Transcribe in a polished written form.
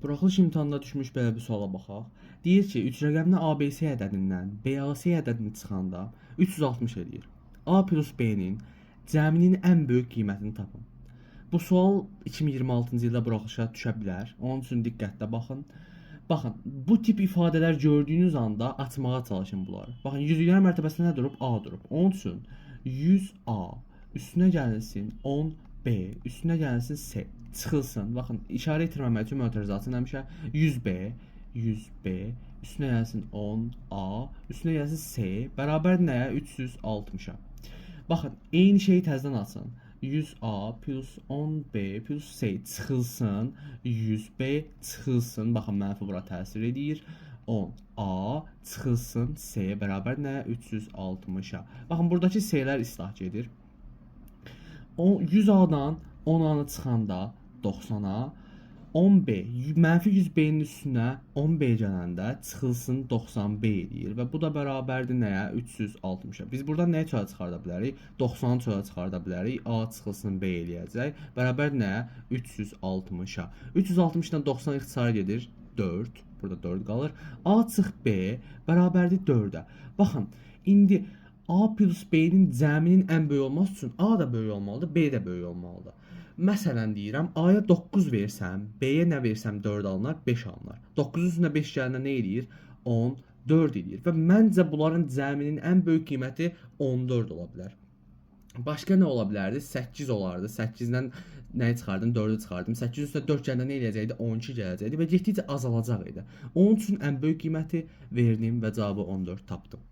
Buraxılış imtahanına düşmüş belə bir suala baxaq. Deyir ki, 3 rəqəmli ABC ədədindən BAC ədədini çıxanda 360 eləyir. A plus B-nin cəminin ən böyük qiymətini tapın. Bu sual 2026-cı ildə buraxılışa düşə bilər. Onun üçün diqqətlə baxın. Baxın, bu tip ifadələr gördüyünüz anda açmağa çalışın bunları. Baxın, yüzlüklər mərtəbəsində nə durub? A durub. Onun üçün 100A üstünə gəlinsin 10B, üstünə gəlinsin C, çıxılsın. Baxın, işarə itirməmək üçün mötərizasını həmişə 100B, 100B, üstünə gəlsin 10A, üstünə gəlsin C, bərabər nəyə? 360-a. Baxın, eyni şeyi təzədən açın. 100A plus 10B plus C çıxılsın, 100B çıxılsın. Baxın, mənfi bura təsir edir. 10A çıxılsın C bərabər nəyə? 360-a. Baxın, buradakı C-lər islah gedir. 100A-dan 10A-nı çıxanda 90-a, 10B, mənfi 100B-nin üstünə 10B gələndə çıxılsın 90B eləyir və bu da bərabərdir nəyə? 360-a. Biz buradan nəyi çölə çıxarda bilərik? 90-ı çölə çıxarda bilərik. A çıxılsın B eləyəcək. Bərabər nəyə? 360-a. 360-dan 90 ixtisara gedir. 4. Burada 4 qalır. A çıx B bərabərdir 4-ə. Baxın, indi A plus B-nin cəminin ən böyük olması üçün A da böyük olmalıdır, B də böyük olmalıdır. Məsələn deyirəm, A-ya 9 versəm, B-yə nə versəm 4 alınar, 5 alınar. 9-un üstünə 5 gələndə nə eləyir? 14 eləyir. Və məncə bunların cəminin ən böyük qiyməti 14 ola bilər. Başqa nə ola bilərdi? 8 olardı. 8-dən nəyi çıxardım? 4-ü çıxardım. 8-in üstünə 4 gələndə nə eləyəcəkdi? 12 gələcəkdi və getdikcə azalacaq idi. Onun üçün ən böyük qiyməti verdim və cavabı 14 tapdım.